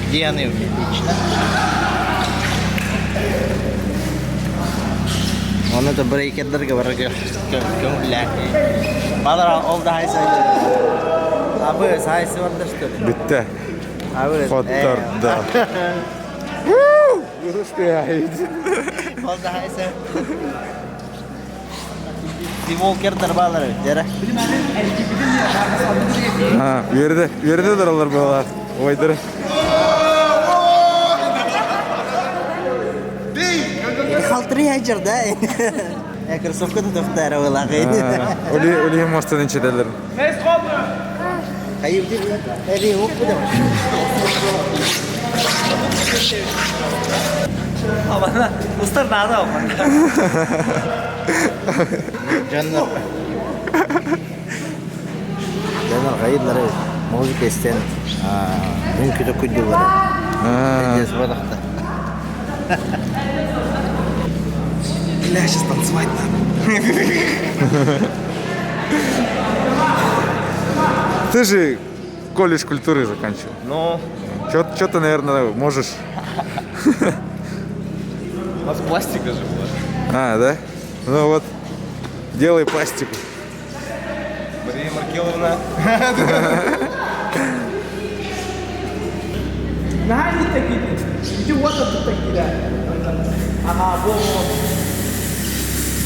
Где они лично? Он это брейкердер говорит, көңүлләк. Балар ол да хайса. Абы хайсы барда что ли? Бітті. Хоттордо. Волкер дарбалар дера. Үөрдэ, үөрдэ тураллар буолар. Ойдары. Халтырый хайдьар да. Кроссовка да тохтар олаҕы. Оли оли мостан инчетелер. Абана, устар наада абана. Дьоннор. Дьоннор хайыылары музыка истэн үҥкүтэ күйдүллары. Бадахта. Бля, сейчас танцевать надо. Ты же колледж культуры заканчивал. Ну? Что ты, наверное, можешь. У нас пластика же была. А, да? Ну вот, делай пластику. Мария Маркеловна. Ага, во, во.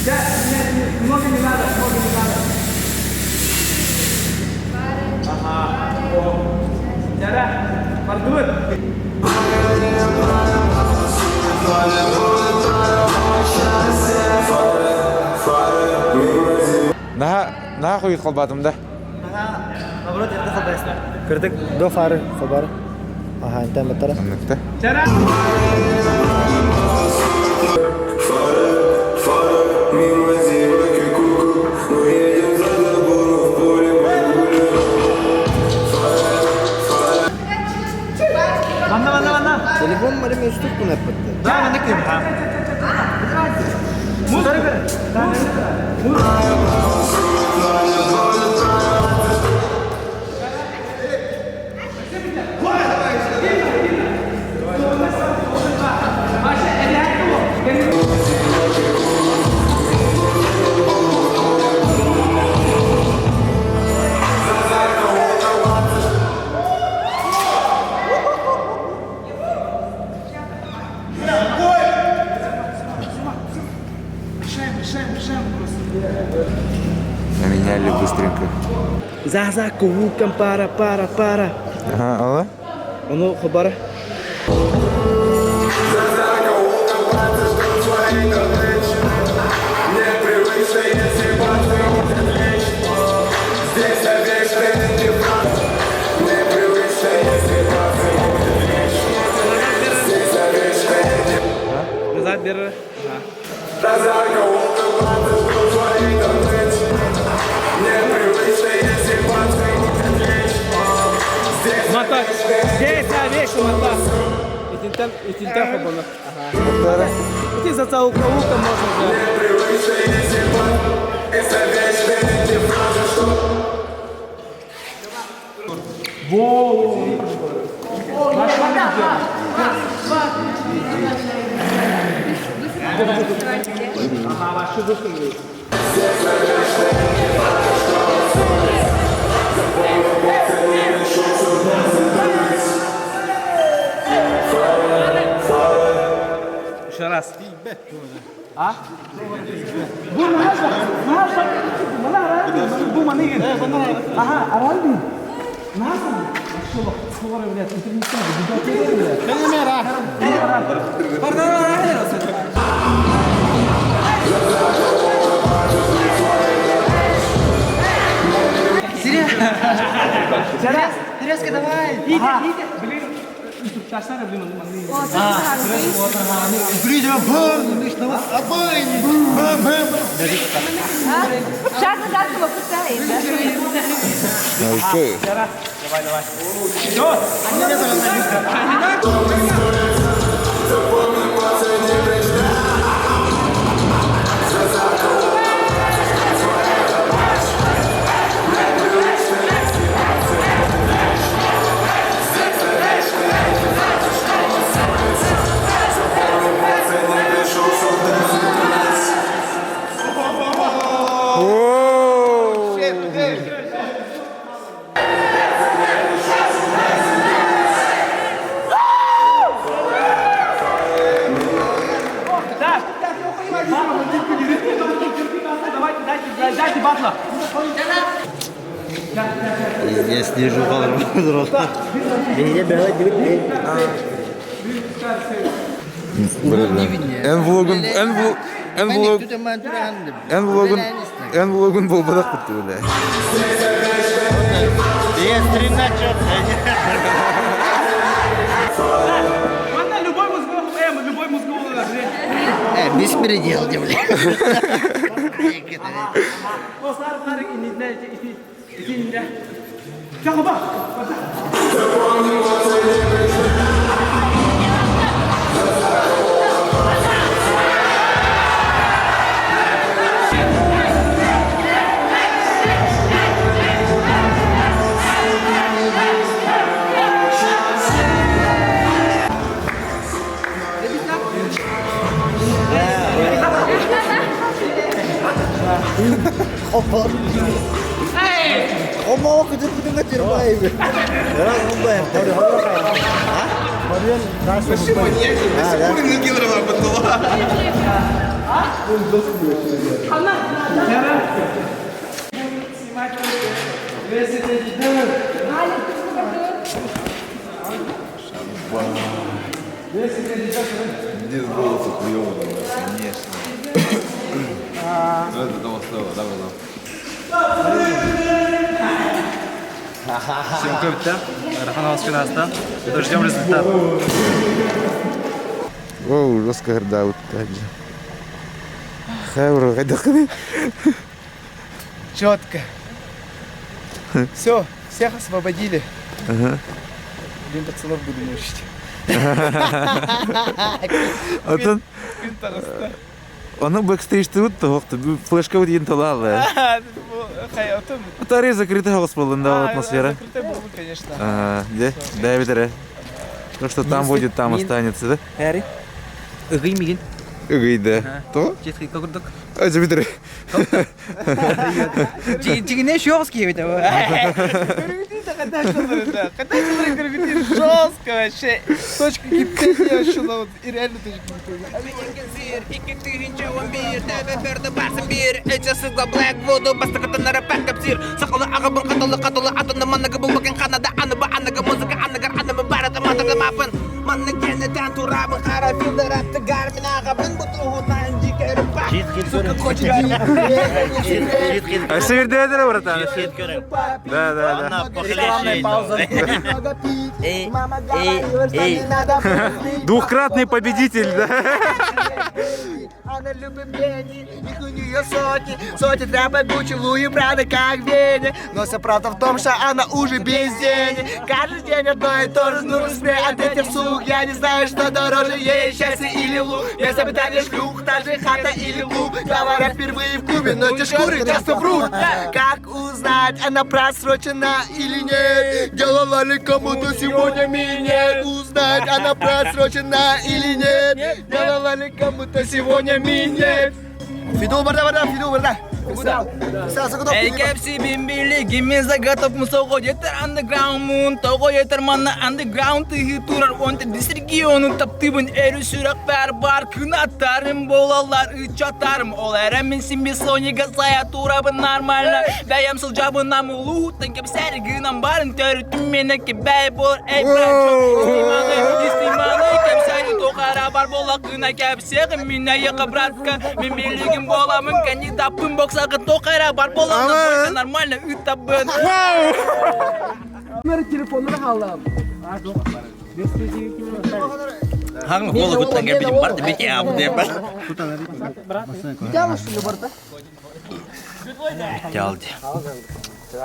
Да, нет, нет, много не надо, много не надо. Ага, во. Да, бардыбыт. Наһаа наһаа хойут холбаатым да. Наоборот, эрдэ холбайсың. Кырдык до фары холбары. Аха, интен баттара. Анныкта. Манна, манна, манна. Телефон барым үстүк кун эппитте. Да, манна ким. Поменяли быстренько. За-за кувукам пара пара пара. Ага, алла? Ону хабара. Назад бери. Мата. Здесь вещь, мата. Итинтен, итинтен хабана. Ага. Ити за целку лука можно взять. Ага, ваши выходы. Еще раз. А? Резко давай. Иди, иди. Блин, ташнара, блин, Сейчас назад попытаем, да? Давай, давай. Пиздец, движуха взрослых. Эн влогун, эн влог, эн влог, эн влогун, эн влогун буолбатах бутты бля. Манна любой мозговой, любой мозговой Э, беспредел, бля. Без голоса хуёво, конечно. Ну это того стоило, да, братан? Всем көптә. Рахмат Астан. Ждем результат. Оу, жестко гырдаабыт Хайбыр, кайдакыны? Четко. Все, всех освободили. Ага. Блин, пацанов буду мучить. Отон Оны бэкстейджте өтті, флешка өтген толалы. Тари закрытый голос был, да, атмосфера. Закрытый был, конечно. Ага, где? Да, Витаре. То, что там будет, там останется, да? Эри. Ыгый мигин. Ыгый, да. То? Жетки кокурдук. А, Витаре. Жигине шоғыз кебет. Жестко вообще. Точка кипения вообще, ну вот, и реально точка кипения. А Севердедера, братан. Да, да, да. Мама говорила, что не надо Двухкратный победитель, да? Она любит деньги, их у нее сотни Сотни тряпок Гуччи, Луи, Прада, как в Вене Но вся правда в том, что она уже без денег Каждый день одно и то же, нужен спрей от этих сук Я не знаю, что дороже ей, счастье или лук Без обитания шлюх, та же хата или лук Говорят, впервые в клубе, но те шкуры часто врут Как узнать, она просрочена или нет? Делала ли кому-то сегодня минет? Узнать, она просрочена или нет? Делала ли кому-то сегодня минет? Фиду барда барда, фиду барда. Эй, кепси бимбили, гимми заготов мусого етер underground мун, того етер манна underground тыгы турар, онта дис региону таптыбын эрü сүрәк бәр бар, кынаттарым болалар, ычатарым, ол әрәмин симби сонига сая турабын нормально, бәям сылжабын амулу, кепсәр гынан барын төрүтүм менеки бәй болар, эй, брат, истиманы, истиманы, кепсәри тохара бар бола кына кепсегім, мине яқы братка, мен билигим боламын, кандидаппын боксага тохара бар бола, нормально үтабын. Телефонunu aldım. Хang хола куттан кепидим бар деп я бу деп. Биталды.